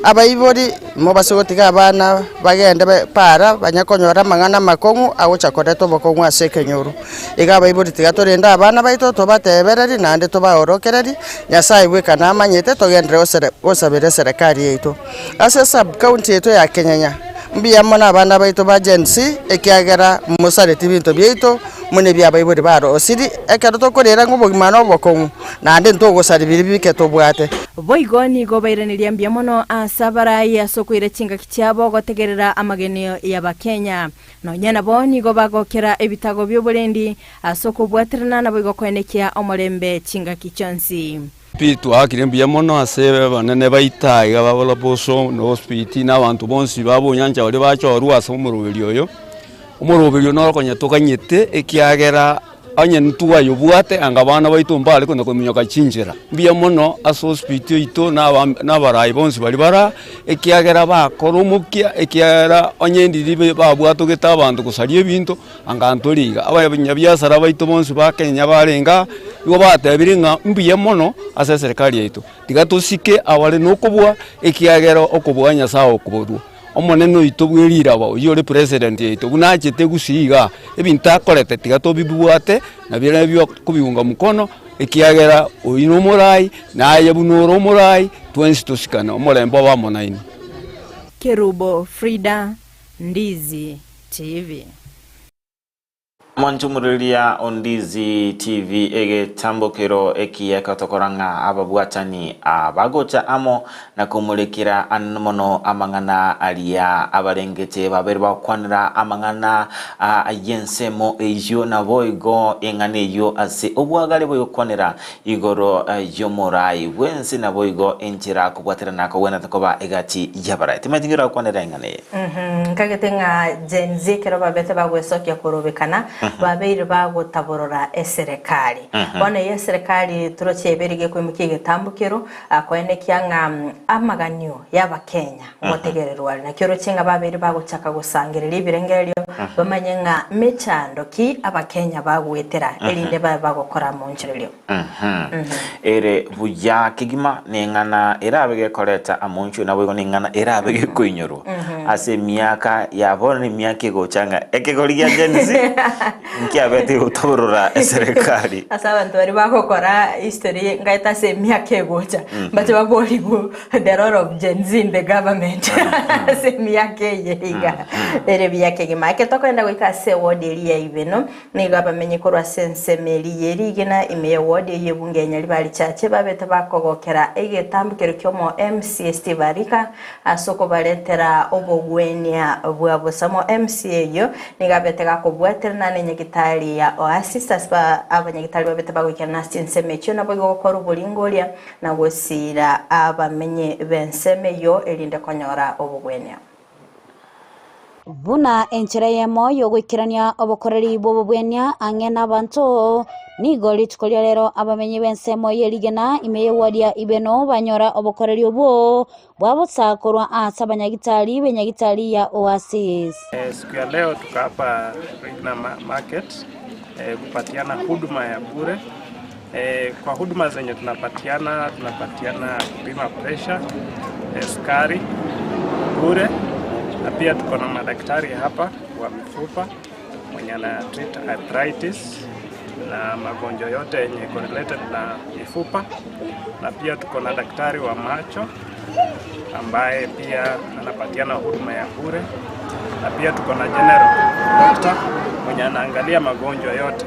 Abaibori mobase gotiga abana bagende para banyakonyora amang'ana amakong'u agocha koreta obokong'u ase ekenyoro. Iga abaibori tiga torende abana baito tobatebereri naende tobaorokereri Nyasaye bweka namanyete togendere gosabera eserikali yaito. Ase sub county yaito ya Kenyenya mbuya mono abana baito ba Gen Z ekiagera mosareti binto biaito mune bia abaibori barosiri ekero tokorera ng'a obogima na obokong'u naende ntogosari biri bike tobwate. Boigo nigo bairaneria mbuya mono ase abarai ase okoira chingaki chiabo gotegerera amagenio y'Abakenya. Nonya nabo nigo bagokera ebitago bi'oborendi ase okobwaterana naboigo koenekia omorembe chingaki chionsi. Pi twaakire mbuya mono ase abanene baito iga babalaboso na ospiti na abanto bonsi ba bonyancha baria bachorwa ase omoroberi oyo. Omoroberi oyo noro konya toganyete ekiagera onye ntwayobwate anga abana baito mbare konya kominyoka chinchera. Mbuya mono ase ospiti oito na abarai bonsi baria bara ekiagera bakora omokia ekiagera onye ndiri babwatogete abanto gosaria ebinto anga ntore iga. Abanyabiasara baito bonsi ba Kenya barenge aa, nigo batebire ng'a mbuya mono ase eserikari yaito, tiga tosike abare nokobua ekiagera okobua Nyasaye okoborua. Omonene oito bwe riraba oyio ore president yaito buna achete gusii igaa, ebinto akorete tiga tobibwate na biria kobiunga mkono ekiagera oyio na omorai, naye buna ore omorai, twensi tosikane, omorembe obe amo nainwe. Kerubo Frida, Ndizi TV. Monchumururia o Ndizi TV egetambokero ekiya ekotokora ng'a ababwatani abagocha amo na komorekera anene mono amang'ana aria abarengete babere bagokwanera amang'ana y'ensemo eyio naboigo eng'ana eyio ase obwagare bw'egokwanera igoro y'omorai bw'ense naboigo enchera kobwaterana kogwenerete koba egati y'abarai. Timanyeti ng'ira gokwanera eng'ana eye. Nkagete ng'a Gen Z ekero babete bagwesokia korobekana, babeire bagotaborora eserekari. Bono eye eserekari toroche ebere gekoimokia egetambo kero, koenekia ng'a amaganio y'Abakenya ngotegererwa are. Naki oroche ng'a babeire bagochaka gosangereria ebirengererio, bamanye ng'a mechando ki Abakenya bagoetera, erinde babe bagokora amonchorerio. Ere buya kegima neng'ana erabe gekoreta amonchwe, naboigo neng'ana erabe gekoinyorwa ase emiaka ya bono na emiaka egocha ng'a ekegori gia Gen Z Nkiabete gotaborora eserekari. Ase abanto baria bagokora history ngaete ase emiaka egocha mbache baborigwe the role of Gen Z in the government ase emiaka eye iga ere buya kegima. Ekero tokogenda goika ase eward eria ya Ibeno nigo abamenyi korwa ase ensemo eria ye rigena ime ye ward eyio ebunge ya Nyaribari Chache babete bakogokera egetambokero kia omo MCA Steve Arika Ase okobaretera obogwenia bwa bosa. Mo MC eyio nigo abete gakobwaterana nenyagitari ya Oasis ase abanyagitari babete bagoikerana ase chinsemo echio naboigo gokora oboringoria na gosiira abamenyi b'ensemo eyio erinde konyora obogwenia. Buna enchera eyemo y'ogoikerania obokoreri bw'obobwenia ang'e nabanto, nigo rituko ria rero abamenyi b'ensemo ye rigena ime y'eward ya Ibeno banyora obokoreri obwo bwa bosa korwa ase abanyagitari b'enyagitari ya Oasis. Siku ya leo tuko hapa Rigna Market kupatiana huduma ya bure. Kwa huduma zenye tunapatiana, tunapatiana kupima pressure, sukari bure, na pia tuko na madaktari hapa wa mifupa mwenye ana treat arthritis na magonjwa yote yenye iko related na mifupa, na pia tuko na daktari wa macho ambaye pia anapatiana huduma ya bure, na pia tuko na general doctor mwenye anaangalia magonjwa yote.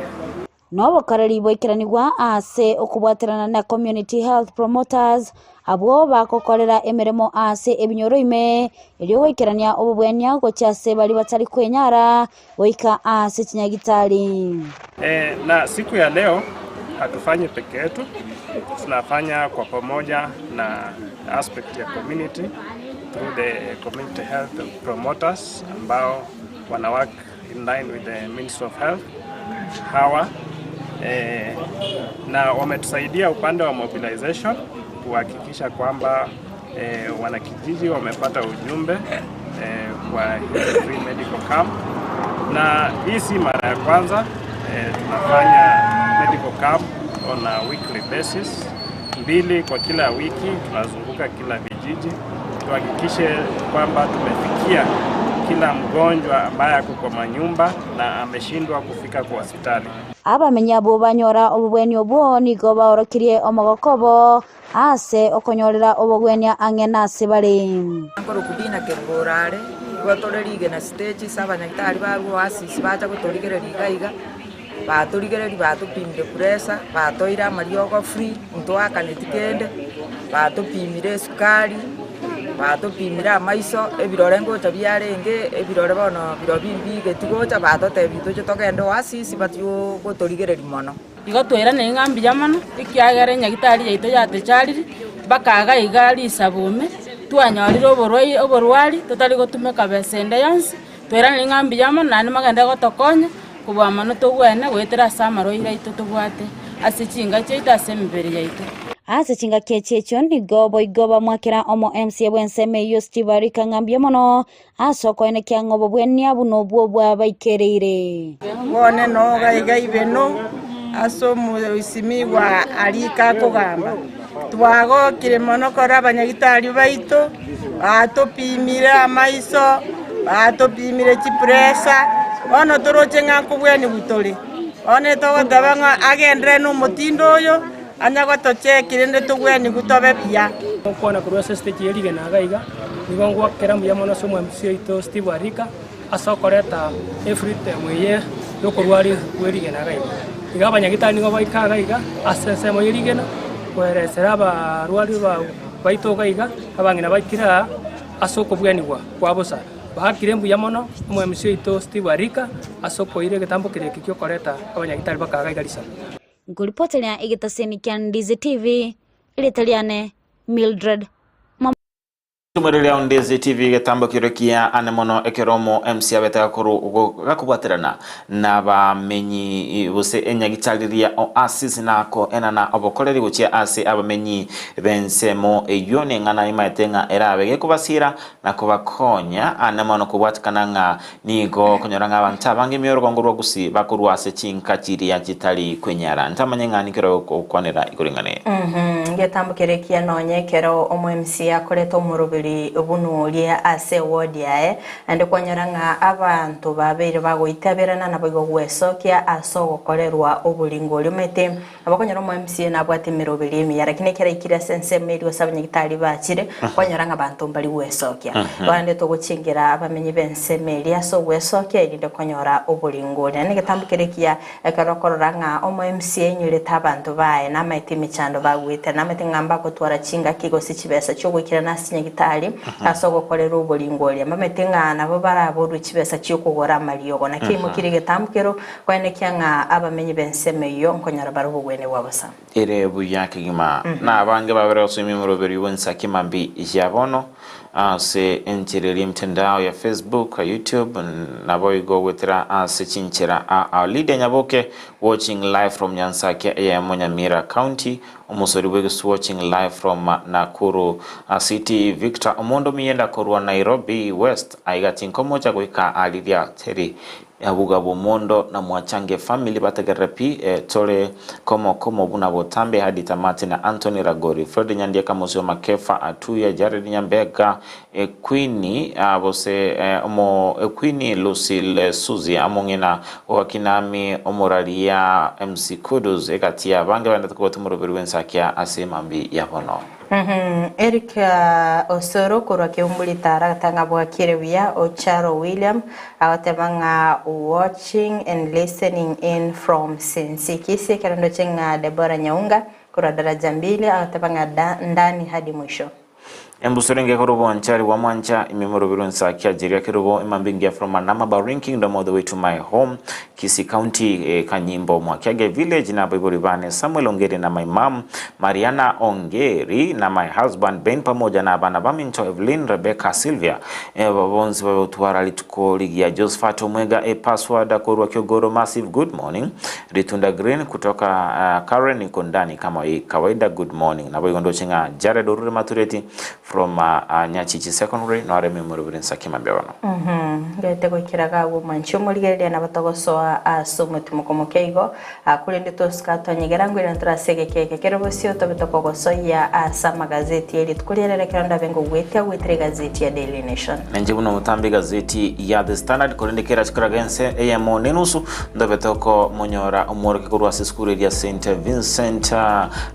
Nobokoreri bwaikeranigwa ase okobwaterana na Community Health Promoters, abwo bagokorera emeremo ase ebinyoro ime, erio goikerania obobwania gochia ase baria batari kwenyara goika ase chinyagitari. Na siku ya leo hatufanyi peke yetu, tunafanya kwa pamoja na aspect ya community through the community health promoters ambao wana work in line with the Ministry of Health hawa eh, na wametusaidia upande wa mobilization kuhakikisha kwamba eh, wanakijiji wamepata ujumbe eh, kwa hii free medical camp, na hii si mara ya kwanza eh, tunafanya medical camp on a weekly basis, mbili kwa kila wiki, tunazunguka kila vijiji tuhakikishe kwamba tumefikia kila mgonjwa ambaye ako kwa manyumba na ameshindwa kufika kwa hospitali. Abamenyi abwo banyora obobweni obwo nigo baorokirie omogoko obo ase okonyorera obogwenia ang'e nase bare. Nkorokwa Dina Kerubo orare, igo tore rigena stage ase abanyagitari barwa Oasis bacha gotorigereria iga iga, batorigereria batopimire pressure, batoire amariogo free, ntoakaneti kende, batopimire esukari, batopimire amaiso, ebirore ngocha biarenge, ebirore bono birobio mbigeti gocha, batotebia toche togende Oasis batio gotorigereria mono. Igo twairanire ng'a mbuya mono, ekiagera enyagitari yaito yatecharire, mpaka iga iga risabu ime, twanyorire oborwai oborwari totari gotumeka besa ende yonsi, twairanire ng'a mbuya mono naende mogende gotokonya, kobua mono togwene goetera ase amarwaire aito tobwate ase chinka chiaito ase emebere yaito. Ase chingaki echi echio nigo boigo bamwakera omo MCA bw'ensemo eyio Steve Arika ng'a mbuya mono ase okoenekia ng'a obobwania buna obwo bwabaikereire. Bono noga iga ibeno ase omoisimigwa arika akogamba, Twagokire mono korora abanyagitari baito batopimire amaiso, batopimire chipresa, bono toroche ng'a nkobwenigwa tore. Bono etogoteba ng'a agenderere nomotindo oyo, anya gotocheki rende tobwenigwe tobe buya. Gokwana korwa ase esiteji ye rigena iga iga, nigo ngwakera mbuya mono ase omwambisia oito Steve Arika ase okoreta efreedom eye yokorwaria bwe rigena iga iga. Iga abanyagitari nigo baika iga iga ase ensemo ye rigena koeresera abarwari baito iga iga, abang'ina baikire aa ase okobwenigwa kwa bosa. Baakire mbuya mono omwambisia oito Steve Arika ase okoira egetambo keria eke giokoreta abanyagitari baka iga iga risabu. Nkoripoteria egetaseni kia Ndizi TV, erieta riane Mildred Mwa. Tumore ria Ndizi TV getambo kero kia ane mono ekero omo MC abete gakoru gakobwaterana nabamenyi gose enyagitari ria Oasis nako enana obokoreri gochia ase abamenyi bensemo eyio neng'ana imaete ng'a erabe gekobasira na kobakonya ane mono kobwatekana ng'a Nigo okonyora ng'a abanto abange ime y'orogongo rwa Gusii bakorwa ase chinka chiria chitari kwenyara. Ntamanye ng'a ninki ore gokwanera igoro ing'ana eye. Ngetambukere ekiya nonye ekero omo MCA akorete omoroberi buna oria ase eward yaye, naende kwanyora ng'a abanto babeire bagoitaberana naboigo gwesokia ase ogokorerwa oboringo oria. Omanyete nabo okonyora omo MCA nabwate emeroberi emiya lakini ekero aikire ase ensemo eria gose abanyagitari bachire, kwanyora ng'a abanto mbari gwesokia. Naende togochengera abamenyi b'ensemo eria ase ogwesokia erinde konyora oboringo oria. Naende egetambukero ekiya Ekero okorora ng'a omo-MCA ainyorete abanto baye, namaete emechando bagwete, namaete ng'a mbagotwara chingaki gose chibesa chi'ogoikerana ase chinyagitari ase ogokorera oboringo oria, mbamaete ng'a nabo baraborwe chibesa chi'okogora amariogo. Naki aimokirie egetambo kero koenekia ng'a abamenyi b'ensemo eyio nkonyora bare obogwenia bwa bosa. Ere buya kegima. Na abange babere gosoimia omoroberio bw'ensaki mambia ya bono ase enchera eria emitandao ya Facebook, YouTube naboigo goetera ase chinchera aa. Lydia Nyaboke watching live from Nyansakia eyemo Nyamira County, Omosori bw'egesu watching live from Nakuru City, Victor Omondo Miyenda korwa Nairobi West aiga tinkomocha goika aa riria teri Abuga bw'omondo na mwachange family bategerere pi tore komo komo buna botambe Haditha Martin na Anthony Ragori Fred Nyandieka Musioma Kefa Atuya Jared Nyambega Equini bose omo Equini Lucille Suzy Among'ina Ogakinami Omoraria MC Kudus egati ya abange baendete kobwatia omoroberi bw'ensakia ase mambi ya bono. Eric Osoro korwa Keumbu Ritara agateba ng'a bwakire buya, Ocharo William agoteba ng'a watching and listening in from Sinsi Kisii, ekero ndoche ng'a Deborah Nyaunga korwa Daraja Mbili agoteba ng'a da ndani hadi mwisho. Embusuro engiya korwa obwanchari bwa mwancha, ime morobiri onsaki ajeria kerubo emambia engiya from Manama Bahrain Kingdom all the way to my home Kisii County Kanyimbo Mwakiage Village na abaibori bane Samuel Ongeri na my mum Mariana Ongeri na my husband Ben pamoja na abana baminto Evelyn, Rebecca, Sylvia bonsi babe gotwara rituko rigiya Josephat Omwega e password korwa Kiogoro Massive good morning Ritunda Green kutoka Karen niko ndani kama kawaida good morning naboigo ndoche ng'a Jared orure Matureti From Nyachichi Secondary noare memori buri nsaki mambia bono. Ngete goikera iga agwo omwanchi omorigereria nabo togosoa ase omotimoko moke igo, korende tosuka twanyegera ngoirana tore ase egeka eke kere bosio tobe tokogosoyia ase amagazeti ye rituko ria rero ekero ndabe ngogwetia goetera egazeti ya Daily Nation. Ninche buna omotambe egazeti ya The Standard korende kera chikoraga ense eyemo nenusu ntobe tokomonyora omworokia korwa ase esukuru eria St Vincent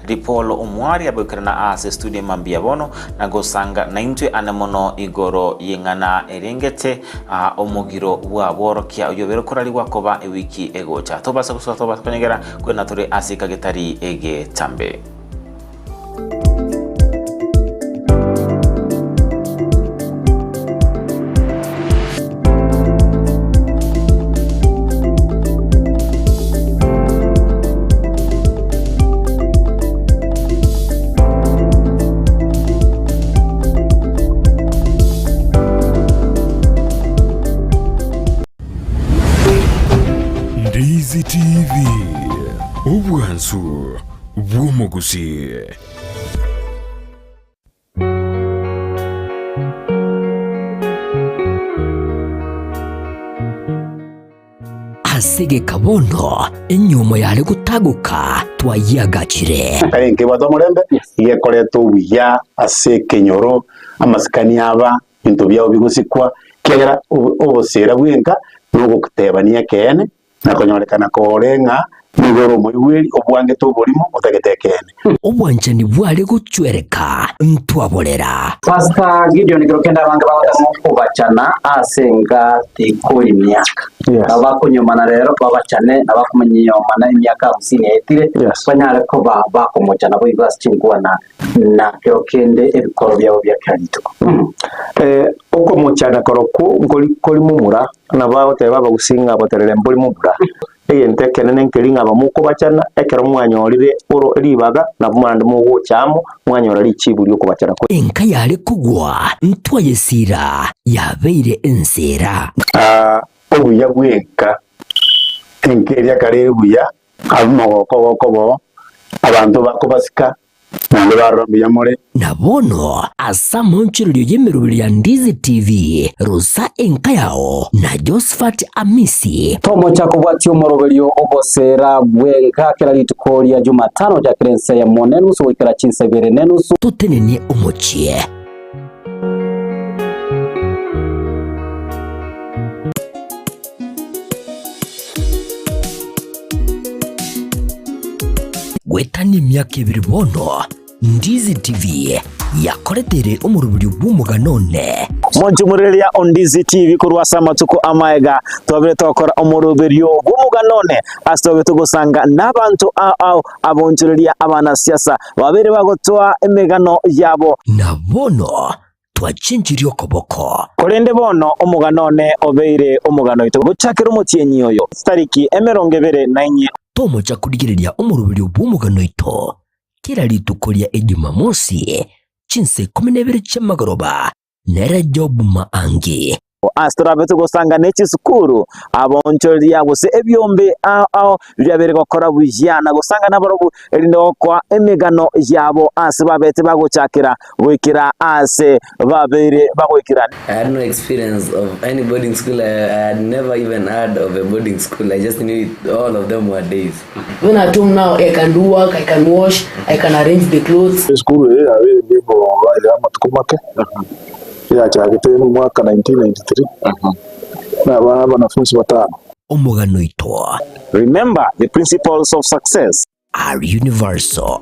Ripolo omwari agoikerana aase studio mambia bono na gosanga naintwe ane mono igoro y'eng'ana erengete aa omogiro bw'aborokia oyio obere korarigwa koba ewiki egocha. Tobasa gosoa tobasa konyegera kwena tore ase ekagetari egetambe. Ndizi TV, obwansu bw'omogusii. Ase egeka bono enyiomo yare gotagoka twayiagachire. Kare nkebwate omorembe, iga ekoreta obuya ase ekenyoro, amasikani aba, ebinto biabo bigosikwa, ekiagera obosera bwenka na ogotebania ekeene, na konyorekana kore ng'a nigo ore omoigweri obwangete oborimo otagete ekeene. Obwanchani bware gochwereka ntwaborera. Pastor Gideon kero kende abange bagotema okobachana ase enga tikori miaka. Nabo bakonyomana rero babachane na bakomonyomana emiaka hamsini yaetire banyare koba bakomochana boigo ase chinkwana na kero kende ebikoro biabo bia kera rituko. Okomochana korokwo nkori kori momura, nabo agoteba abagusii ng'a boterere mbori momura. Egento ekenene nkeri ng'a abamokobachana, ekero mwanyorire oro ribaga, nabo naende mogocha amo, mwanyora richibu ri'okobachana kwe. Enka yare kogwa ntwayesiira, yabeire enseera. Obuya bw'enka, enka eria kare ere buya, abwo omogoko ogokoba oo, abanto bakobasika. Naende barora mbuya more. Na bono ase amaonchorerio y'emeroberi ya Ndizi TV, rosa enka yao na Josephat Amisi. Tomocha kobwatia omoroberio oboseera bw'enka kera rituko ria Jumatano gochakera ensa eyemo nenusu goikera chinsa ibere nenusu. Totenenie omochie. Goetania emiaka ebere bono, Ndizi TV yakoreteire omoroberio bw'omogano one. Monchumureria o Ndizi TV korwa ase amatuko amaega, twabire togokora omoroberio bw'omogano one ase twabire togosanga nabanto ao ao abonchoreria abanasiasa babere bagotoa emegano yabo. Na bono twachenchirie okoboko. Korende bono omogano one obeire omogano oito gochakera omotienyi oyo, chitariki 24. Tomocha korigereria omoroberio bw'omogano oito kera rituko ria Ejumamosi, chinsa ikomi na ibere chi'amagoroba, nere Job Maangi. Ase torabe togosanga ne chisukuru, abonchoreria gose ebiombe ao ao biria bire gokora buya na gosanga nabarobwo, erinde gokoa emegano yabo ase babete bagochakera goikera aase babeire bagoikera. I had no experience of any boarding school. I, I had never even heard of a boarding school. I just knew it, all of them were days. When at home now, I can do work, I can wash, I can arrange the clothes. Esukuru eye yabeire nigo baira amatuko make, yachagete omwaka 1993 na abana abanafunsi batano. Omogano oito. Remember the principles of success. Are universal.